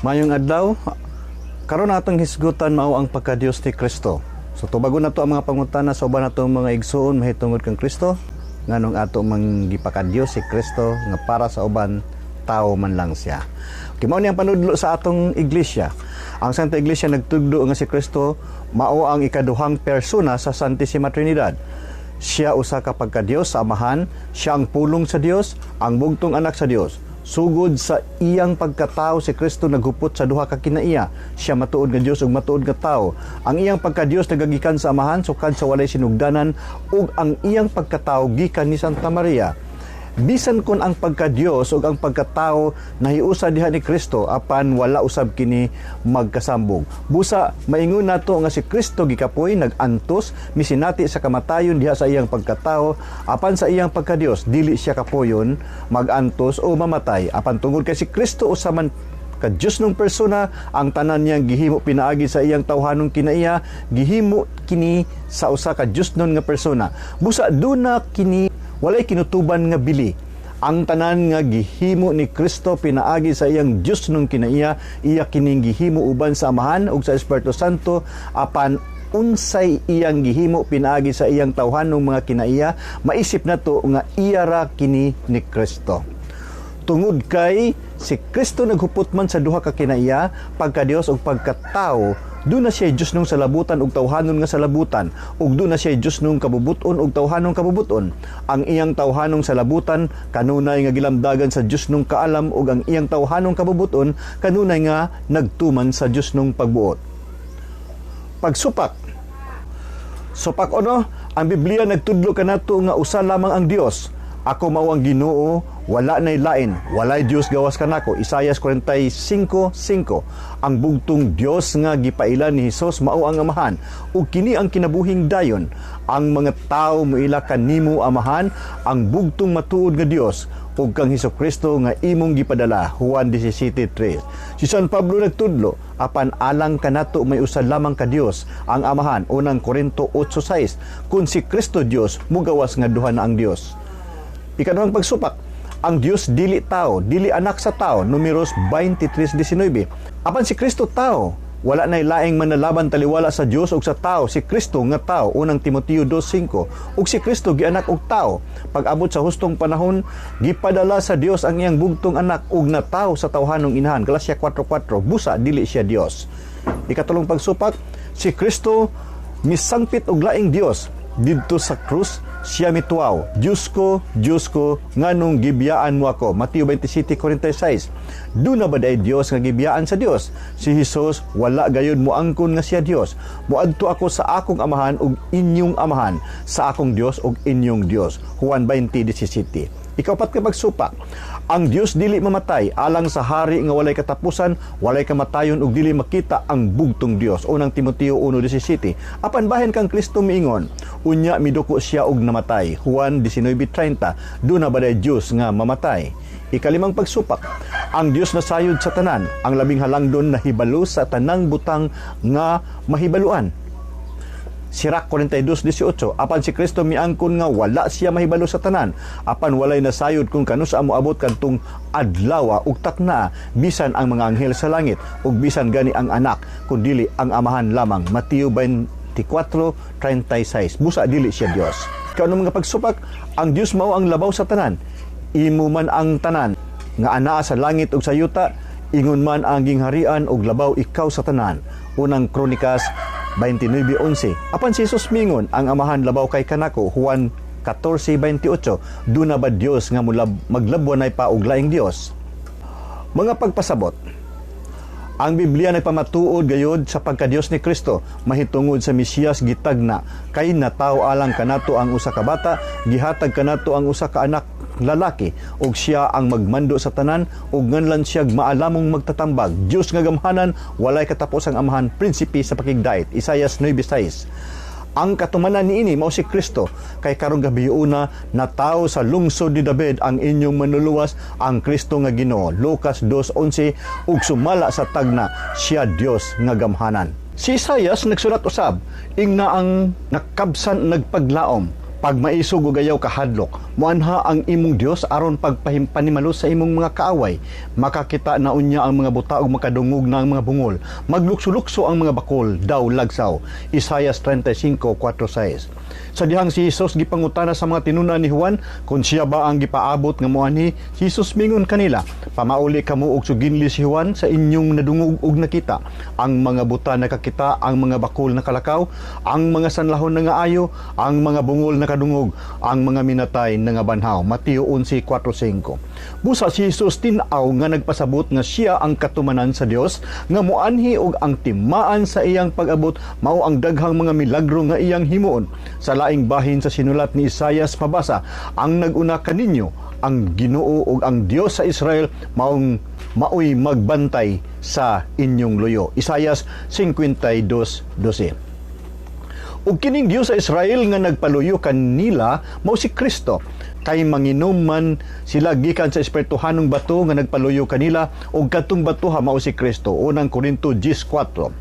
Maayong adlaw, karon atong hisgutan mao ang pagka-Dios ni Kristo. So tubagon nato ang mga pangutana sa uban natong mga igsuon mahitungod kang Kristo, nganong ato mang gipaka-Dios si Kristo nga para sa uban tao man lang siya? Okay, mao ni ang panudlo sa atong iglesia. Ang Santa Iglesia nagtudlo nga si Kristo mao ang ikaduhang persona sa Santissima Trinidad. Siya usa ka pagka-Dios sa Amahan, siya ang pulong sa Dios, ang bugtong anak sa Dios. Sugod sa iyang pagkatao, si Kristo naghupot sa duha ka kinaiya. Siya matuod nga Dios ug matuod nga tao. Ang iyang pagka-Dios nagagikan sa Amahan sukad sa walay sinugdanan ug ang iyang pagkatao gikan ni Santa Maria. Bisan kon ang pagka-Dios ug ang pagkatao nahiusa diha ni Kristo, apan wala usab kini magkasambog. Busa maingon nato nga si Kristo gikapoy, nag-antos, misinati sa kamatayon diha sa iyang pagkatao, apan sa iyang pagka-Dios dili siya kapoyon, mag-antos o mamatay. Apan tungod kay si Kristo usa man ka Diyos nung persona, ang tanan niyang gihimo pinaagi sa iyang tawhanong kinaiya, gihimo kini sa usa ka Diyos nun nga persona. Busa duna kini walay kinutuban nga bili. Ang tanan nga gihimo ni Kristo pinaagi sa iyang Diyos nung kinaiya, iya kining gihimo uban sa Amahan ug sa Espiritu Santo, apan unsay iyang gihimo pinaagi sa iyang tawhanong mga kinaiya, maisip nato nga iya ra kini ni Kristo. Tungod kay si Kristo naghupot man sa duha ka kinaiya, pagka-Dios ug pagkatao, duna siya Dios nung salabutan ug tawhanon nga salabutan, ug duna siya Dios nung kabubuton ug tawhanong kabubuton. Ang iyang tawhanong salabutan kanunay nga gilamdagan sa Dios nung kaalam ug ang iyang tawhanong kabubuton kanunay nga nagtuman sa Dios nung pagbuot. Pagsupak. Supak uno, ang Biblia nagtudlo kanato nga usa lamang ang Dios. "Ako mao ang Ginoo, wala nay lain, walay Dios gawas kanako." Isayas 45:5. Ang bugtong Dios nga gipaila ni Hesus mao ang Amahan, ug kini ang kinabuhing dayon. Ang mga tawo moila kanimo, Amahan, ang bugtong matuod nga Dios, ug kang Hesukristo nga imong gipadala. Juan 17:3. Si San Pablo nagtudlo, apan alang kanato may usa lamang ka Dios, ang Amahan. Unang Korinto 8:6. Kung si Kristo Dios, mugawas nga duha na ang Dios. Ikaduhang pagsupak, ang Dios dili tao, dili anak sa tao, Numeros 23:19. Apan si Kristo tao, wala nay laing manalaban taliwala sa Dios ug sa tao, si Kristo nga tao, Unang Timoteo 2:5. Ug si Kristo gianak og tao. Pag-abot sa hustong panahon, gipadala sa Dios ang iyang bugtong anak ug natawo sa tawhanong inahan, Galacia 4:4. Busa dili siya Dios. Ikatulong pagsupak, si Kristo misangpit og laing Dios. Didto sa krus siya mituaw, "Diyos ko, Diyos ko, nganong gibiyaan mo ako?" Mateo 27:46. Duna ba day Dios nga gibiyaan sa Dios? Si Hesus wala gayud moangkon nga siya Dios. "Moadto ako sa akong Amahan ug inyong Amahan, sa akong Dios ug inyong Dios." Juan 20:17. Ikaupat ka pagsupak, ang Dios dili mamatay. Alang sa hari nga walay katapusan, walay kamatayon ug dili makita, ang bugtong Dios. Unang Timoteo 1:17. Apan bahin kang Kristo miingon, unya miduko siya og namatay. Juan 19:30. Duna ba day Dios nga mamatay? Ikalimang pagsupak, ang Dios nasayod sa tanan, ang labing halangdon nahibalo sa tanang butang nga mahibaluan. Sirach 42:18. Apan si Kristo miangkon nga wala siya mahibalo sa tanan. Apan walay nasayod kung kanusa moabot kadtong adlaw ug takna, bisan ang mga anghel sa langit ug bisan gani ang Anak, kundili ang Amahan lamang. Mateo 24:36. Busa dili siya Dios. Kaunom mga pagsupak, ang Dios mao ang labaw sa tanan. "Imo man ang tanan nga anaa sa langit ug sa yuta, ingon man ang gingharian ug labaw ikaw sa tanan." Unang Kronikas 29:11. Apan si Jesus mingon, "Ang Amahan labaw kay kanako." Juan 14:28. Duna ba Dios nga maglabwanay pa og laing Dios? Mga pagpasabot. Ang Biblia nagpamatuod gayod sa pagkadiyos ni Kristo mahitungod sa Mesiyas gitagna, kay natawo alang kanato ang usa ka bata, gihatag kanato ang usa ka anak lalaki, ug siya ang magmando sa tanan, ug nganlan siya Maalamong Magtatambag, Dios nga Gamhanan, Walay Katapusang Amahan, Prinsipe sa Pakigdait. Isayas 9:6. Ang katumanan niini mao si Kristo, kay karong gabiuna natawo sa lungsod ni David ang inyong manluluwas, ang Kristo nga Ginoo. Lucas 2:11. Ug sumala sa tagna, siya Dios nga gamhanan. Si Isayas nagsulat usab, ingna ang nakabsan nagpaglaom. Pagmaisog ug ayaw kahadlok, moanha ang imong Dios aron pagpahimpanimalos sa imong mga kaaway. Makakita na unya ang mga buta ug makadungog na ang mga bungol. Maglukso-lukso ang mga bakol, daw lagsaw. Isayas 35:4-6. Sa dihang si Jesus gipangutana sa mga tinun-an ni Juan kung siya ba ang gipaabot nga moanhi, si Jesus mingon kanila, "Pamauli kamo og suginli si Juan sa inyong nadungog ug nakita. Ang mga buta nakakita, ang mga bakol nakalakaw, ang mga sanlahon nangaayo, ang mga bungol nakadungog, ang mga minatay nangabanhaw." Mateo 11:4-5. Busa si Jesus tin-aw nga nagpasabot nga siya ang katumanan sa Dios nga moanhi og ang timaan sa iyang pag-abot mao ang daghang mga milagro nga iyang himuon. Sa laing bahin sa sinulat ni Isayas mabasa, "Ang nag-una kaninyo, ang Ginoo ug ang Dios sa Israel, maong maoy magbantay sa inyong luyo." Isayas 52:12. Ug kining Dios sa Israel nga nagpaluyo kanila mao si Kristo. Kay manginom man sila gikan sa espirituhanong bato nga nagpaluyo kanila, ug kadtong batoha mao si Kristo. Unang Korinto 10:4.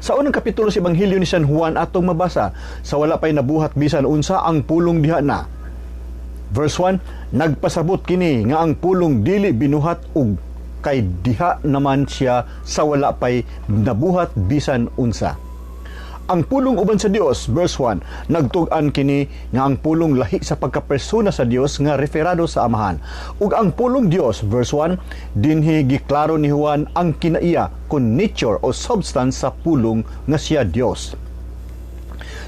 Sa unang kapitulo sa Ebanghelyo ni San Juan atong mabasa, sa wala pay nabuhat bisan unsa, ang Pulong diha na. Verse 1, nagpasabot kini nga ang Pulong dili binuhat ug kay diha naman siya sa wala pay nabuhat bisan unsa. Ang Pulong uban sa Dios, verse 1, nagtug-an kini nga ang Pulong lahi sa pagkapersona sa Dios nga referado sa Amahan. Ug ang Pulong Dios, verse 1, dinhi giklaro ni Juan ang kinaiya kun nature o substance sa Pulong nga siya Dios.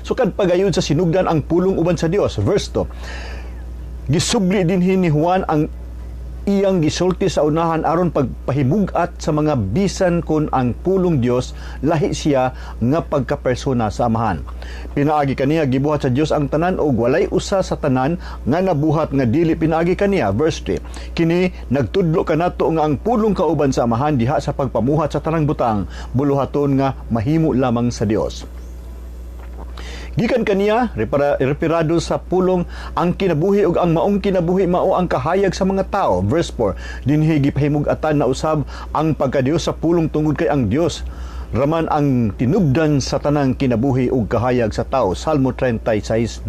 Sukad pagayod sa sinugdan ang Pulong uban sa Dios, verse 2. Gisubli dinhi ni Juan ang iyang gisulti sa unahan aron pagpahimug-at sa mga bisan kon ang Pulong Dios lahi siya nga pagkapersona sa Amahan. Pinaagi kaniya gibuhat sa Dios ang tanan ug walay usa sa tanan nga nabuhat nga dili pinaagi kaniya, verse 3. Kini nagtudlo kanato nga ang Pulong kauban sa Amahan diha sa pagpamuhat sa tanang butang, buluhaton nga mahimo lamang sa Dios. Gikan kaniya, referado sa Pulong, ang kinabuhi ug ang maong kinabuhi mao ang kahayag sa mga tao. Verse 4, dinhi gipahimug-atan na usab ang pagkadiyos sa Pulong tungod kay ang Dios raman ang tinubdan sa tanang kinabuhi ug kahayag sa tao. Salmo 36:9.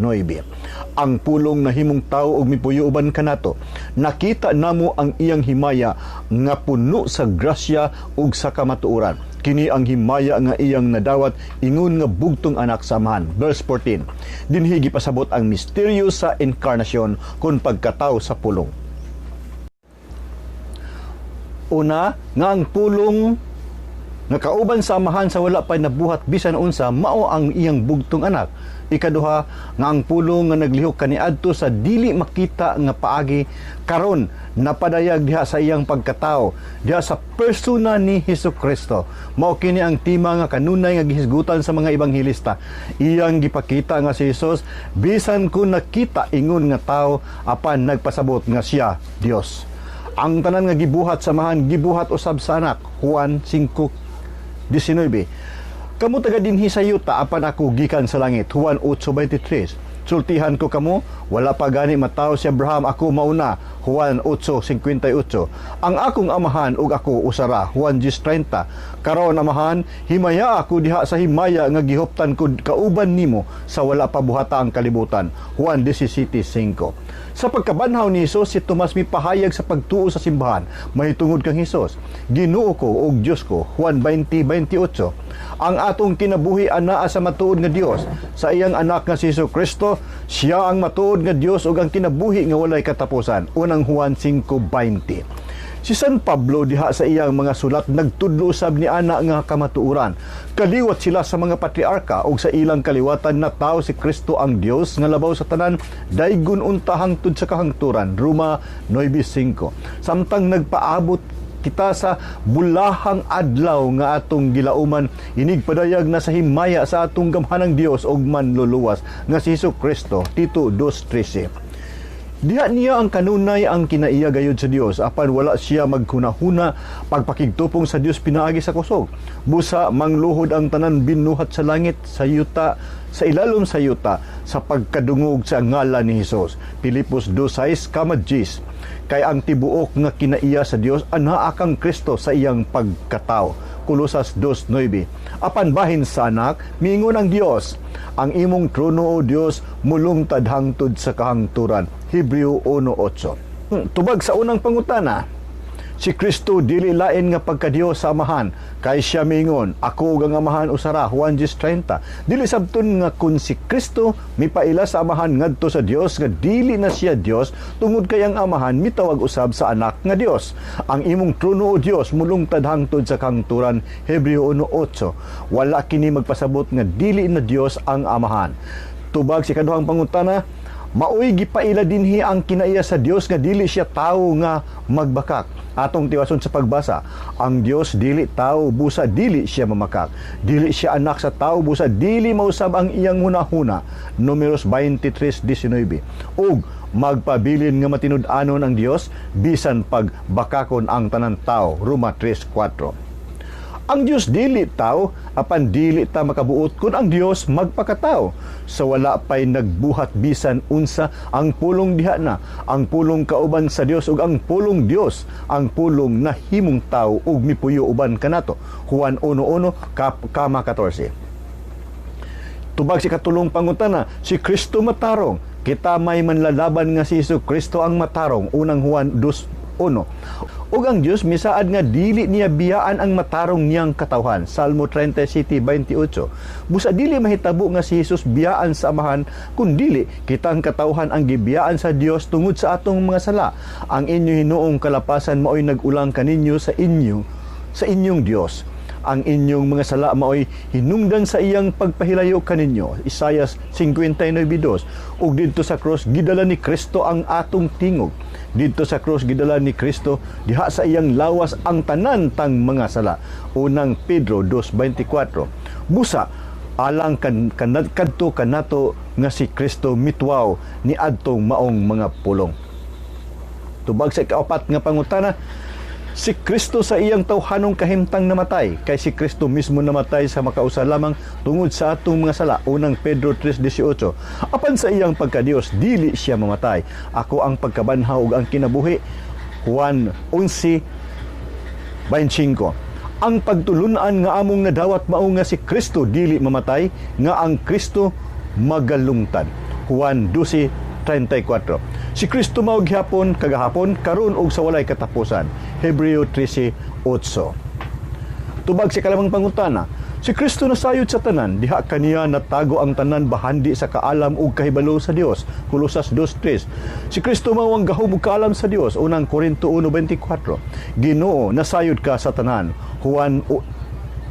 Ang Pulong nahimong tao ug mipuyo uban kanato. Nakita namo ang iyang himaya nga puno sa grasya ug sa kamatuoran. Kini ang himaya nga iyang nadawat ingon nga bugtong anak sa Amahan. Verse 14. Dinhi gipasabot ang misteryo sa inkarnasyon kun pagkatao sa Pulong. Una, nga ang Pulong nga kauban sa Amahan sa wala pa nabuhat bisan unsa mao ang iyang bugtong anak. Ikaduha, nga ang Pulong nga naglihok kaniadto sa dili makita nga paagi karon napadayag diha sa iyang pagkatao, diha sa persona ni Hesus Kristo. Mao kini ang tema nga kanunay nga gihisgutan sa mga ebanghelista. Iyang gipakita nga si Hesus bisan kun nakita ingon nga tao, apan nagpasabot nga siya Dios. Ang tanan nga gibuhat sa Amahan gibuhat usab sa anak. Juan 5:19. "Kamu taga dinhi sa yuta, apan ako gikan sa langit." Juan 8:23. "Sultihan ko kamo, wala pa gani matawo si Abraham, ako mauna." Juan 8:58. "Ang akong Amahan ug ako usara." Juan 10:30. "Karon, Amahan, himaya ako diha sa himaya nga gihuptan ko kauban nimo sa wala pa buhata ang kalibutan." Juan 17:5. Sa pagkabanhaw ni Hesus, si Tomas mipahayag sa pagtuo sa simbahan mahitungod kang Hesus, "Ginoo ko ug Dios ko." Juan 20:28. Ang atong kinabuhi anaa sa matuod nga Dios, sa iyang anak nga si Hesus Kristo. Siya ang matuod nga Dios ug ang kinabuhi nga walay katapusan. Unang Juan 5:20. Si San Pablo diha sa iyang mga sulat nagtudlo usab ni ana nga kamatuoran. Kaliwat sila sa mga patriarka ug sa ilang kaliwatan na tao si Kristo, ang Dios nga labaw sa tanan, daygon unta hangtod sa kahangturan. Roma 9:5. Samtang nagpaabot kita sa bulahang adlaw nga atong gilauman, inigpadayag na sa himaya sa atong gamhanang Dios ug Manluluwas nga si Hesus Kristo. Tito 2:13. Diha niya ang kanunay ang kinaiya gayud sa Dios, apan wala siya magkunahuna pagpakigtupong sa Dios pinaagi sa kusog. Busa mangluhod ang tanan binuhat sa langit, sa yuta, sa ilalom sa yuta, sa pagkadungog sa ngalan ni Hesus. Pilipos 2:6 kama 10. Kay ang tibuok nga kinaiya sa Dios anaa kang Kristo sa iyang pagkatao. Kolosas 2:9. Apan bahin sa Anak, miingon ang Dios, "Ang imong trono, O Dios, mulungtad hangtod sa kahangturan." Hebreo 1:8. Tubag sa unang pangutana, si Kristo dili lain nga pagkadiyos sa Amahan kay siya miingon, "Ako ug ang Amahan usara," Juan 10:30. Dili sabton nga kun si Kristo mipaila sa Amahan ngadto sa Dios nga dili na siya Dios, tungod kay ang Amahan mitawag usab sa Anak nga Dios. "Ang imong trono, O Dios, mulungtad hangtod sa kahangturan," Hebreo 1:8. Wala kini magpasabot nga dili na Dios ang Amahan. Tubag sa ikaduhang pangutana, maoy gipaila dinhi ang kinaiya sa Dios nga dili siya tawo nga magbakak. Atong tiwason sa pagbasa, "Ang Dios dili tao busa dili siya mamakak. Dili siya anak sa tao busa dili mausab ang iyang hunahuna." Numeros 23:19. Ug magpabilin nga matinud-anon ang Dios bisan pag bakakon ang tanan tao. Roma 3:4. Ang Dios dili tao, apan dili ta makabuot kun ang Dios magpakatao. Sa wala pay nagbuhat bisan unsa, ang Pulong diha na. Ang Pulong kauban sa Dios ug ang Pulong Dios. Ang Pulong nahimong tao ug mipuyo uban kanato. Juan 1:1 kama 14. Tubag sa ikatulong pangutana, si Kristo matarong. Kita may manlalaban nga si Hesus Kristo ang matarong. Unang Juan 2:1. Ug ang Dios misaad nga dili niya biyaan ang matarong niyang katawhan. Salmo 37:28. Busa dili mahitabo nga si Hesus biyaan sa Amahan, kun dili kitang katawhan ang gibiyaan sa Dios tungod sa atong mga sala. "Ang inyo hinuong kalapasan maoy nag-ulang kaninyo sa inyong Dios. Ang inyong mga sala maoy hinungdan sa iyang pagpahilayo kaninyo." Isayas 59:2. Ug didto sa cross gidala ni Kristo ang atong tingog. Didto sa cross gidala ni Kristo diha sa iyang lawas ang tanan tang mga sala. Unang Pedro 2:24. Busa alang kan, kan kadto kanato nga si Kristo mituaw ni adtong maong mga pulong. Tubag sa ikaapat nga pangutana, si Kristo sa iyang tawhanong kahimtang namatay, kay si Kristo mismo namatay sa makausa lamang tungod sa atong mga sala. Unang Pedro 3:18. Apan sa iyang pagkadiyos, dili siya mamatay. "Ako ang pagkabanhaw ug ang kinabuhi." Juan 11:25. Ang pagtulunan nga among nadawat mao nga si Kristo dili mamatay, nga ang Kristo magalungtad. Juan 12:34. Si Kristo mao gihapon, kagahapon, karon ug sa walay katapusan. Hebreo 13:8. Tubag sa ikalimang pangutana, si Kristo nasayod sa tanan, diha kaniya natago ang tanan bahandi sa kaalam ug kahibalo sa Dios. Kolosas 2:3. Si Kristo mao ang gahom ug kaalam sa Dios. Unang Korinto 1:24. "Ginoo, nasayod ka sa tanan." Juan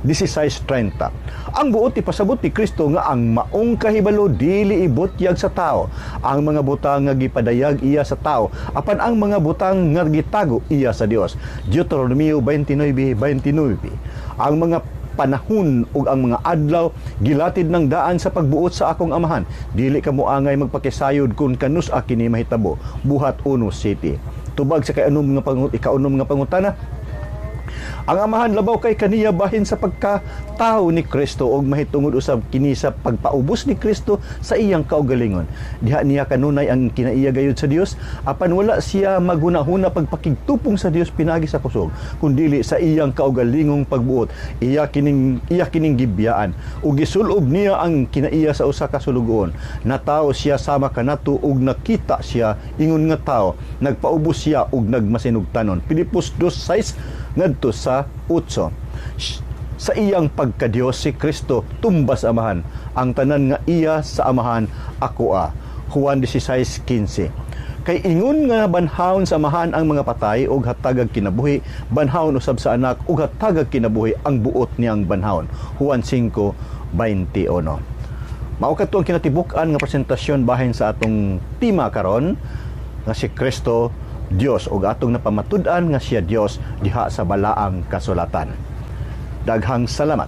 16:30. Ang buot ipasabot ni Kristo nga ang maong kahibalo dili ibutyag sa tao. Ang mga butang nga gipadayag iya sa tao, apan ang mga butang nga gitago iya sa Dios. Deuteronomio 29:29. Ang mga panahon ug ang mga adlaw gilatid ng daan sa pagbuot sa akong Amahan. Dili kamo angay magpakisayod kung kanus-a kini mahitabo. Buhat 1:7. Tubag sa ikaunom nga pangutana, ang Amahan labaw kay kaniya bahin sa pagkatao ni Kristo og mahitungod usab kini sa pagpaubos ni Kristo sa iyang kaugalingon. Diha niya kanunay ang kinaiya gayud sa Dios, apan wala siya maghunahuna pagpakigtupong sa Dios pinaagi sa kusog, kundili sa iyang kaugalingong pagbuot. Iya kining gibiyaan ug gisulob niya ang kinaiya sa usa ka sulugoon. Natawo siya sama kanato ug nakita siya ingon nga tao. Nagpaubos siya ug nagmasinugtanon. Filipos 2:6 ngadto sa 8. Sa iyang pagkadiyos, si Kristo tumbas Amahan. "Ang tanan nga iya sa Amahan akoa." Juan 16:15. Kay ingon nga banhawon sa Amahan ang mga patay ug hatagag kinabuhi, banhawon usab sa Anak ug hatagag kinabuhi ang buot niyang banhawon. Juan 5:21. Mao kadto ang kinatibuk-an nga presentasyon bahin sa atong tema karon nga si Kristo Dios ug atong napamatud-an nga siya Dios diha sa Balaang Kasulatan. Daghang salamat.